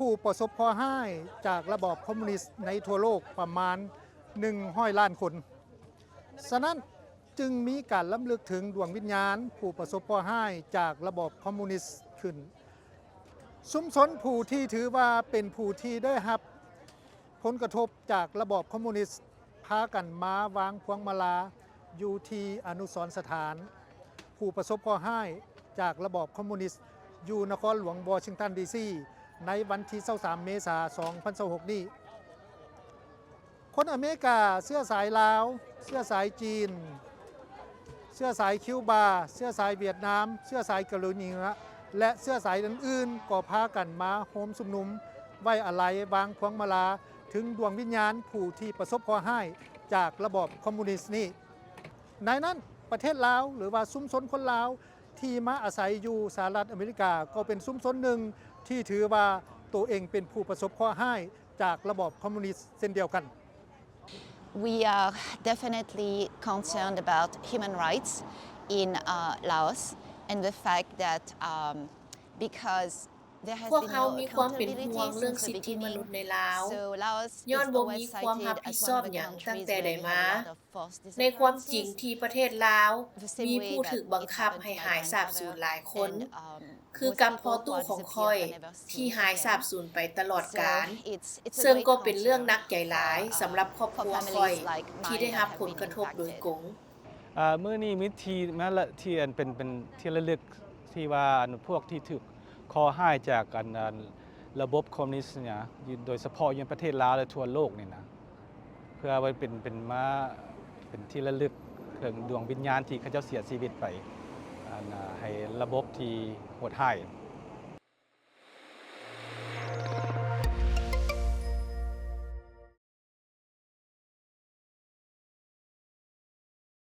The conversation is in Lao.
ຜູ້ປະສົບເຄາະຮ້າຍຈາກລະບອບຄອມມູນິດໃນທົ່ວໂລກປະມານໜຶ່ງຮ້ອຍລ້ານຄົນ. ສະນັ້ນຈຶ່ງມີການລຳລຶກເຖິງດວງວິນຍານຜູ້ປະສົບເຄາະຮ້າຍຈາກລະບອບຄອມມູນິດຂຶ້ນ. ຊຸມຊົນຜູ້ທີ່ຖືວ່າເປັນຜູ້ທີ່ໄດ້ຮັບຜົນກະທົບຈາກລະບອບຄອມມູນິດ ພາກັນມາວາງພວງມາລາຢູ່ທີ່ອະນຸສອນສະຖານຜູ້ປະສົບເຄາະຮ້າຍຈາກລະບອບຄອມມູນິດ ຢູ່ນະຄອນຫຼວງວໍຊິງຕັນ ດີຊີ ໃນວັນທີຊາວສາມ ເມສາ ສອງພັນຊາວຫົກນີ້. ຄົນອາເມລິກາເຊື້ອສາຍລາວ, ເຊື້ອສາຍຈີນ, ເຊື້ອສາຍຄິວບາ, ເຊື້ອສາຍຫວຽດນາມ, ເຊື້ອສາຍເກົາຫຼີເໜືອ ແລະ ເຊື້ອສາຍອື່ນໆ ກໍພາກັນມາໂຮມຊຸມນຸມໄວ້ອາໄລວາງພວງມາລາ ເຖິງດວງວິນຍານຜູ້ທີ່ປະສົບເຄາະຮ້າຍຈາກລະບອບຄອມມູນິດນີ້. ໃນນັ້ນປະເທດລາວ ຫຼືວ່າຊຸມຊົນຄົນລາວທີ່ມາອາໄສຢູ່ສະຫະລັດອາເມລິກາ ກໍເປັນຊຸມຊົນໜຶ່ງທີ່ຖືວ່າໂຕເອງເປັນຜູ້ປະສົບເຄາະຮ້າຍຈາກລະບອບຄອມມູນິດເຊັ່ນດຽວກັນ. We are definitely concerned about human rights in uh, Laos and the fact that um, because ພວກເຮົາມີຄວາມເປັນຫ່ວງເລື່ອງສິດທິມະນຸດໃນລາວ ຍ້ອນບໍ່ມີຄວາມຮັບຜິດຊອບຫຍັງຕັ້ງແຕ່ໃດມາ. ໃນຄວາມຈິງທີ່ປະເທດລາວມີຜູ້ຖືກບັງຄັບໃຫ້ຫາຍສາບສູນຫຼາຍຄົນ ຄືກັບພໍ່ຕູ້ຂອງຂ້ອຍທີ່ຫາຍສາບສູນໄປຕະຫຼອດການ ເຊິ່ງກໍເປັນເລື່ອງໜັກໃຈຫຼາຍສຳລັບຄອບຄົວຂ້ອຍທີ່ໄດ້ຮັບຜົນກະທົບໂດຍກົງ. ອາ ມື້ນີ້ມີທີ່ມາລະ ທີ່ອັນເປັນ ເປັນທີ່ລະລຶກທີ່ວ່າອັນພວກທີ່ຖືກເຄາະຮ້າຍຈາກອັນ ອັນລະບົບຄອມມູນິດນີ້ນະ ໂດຍສະເພາະຢູ່ໃນປະເທດລາວ ແລະ ທົ່ວໂລກນີ້ນະ ເພື່ອໄວ້ເປັນ ເປັນມາ ເປັນທີ່ລະລຶກເຖິງດວງວິນຍານທີ່ເຂົາເຈົ້າເສຍຊີວິດໄປ ອັນໃຫ້ລະບົບທີ່ໂຫດຮ້າຍ.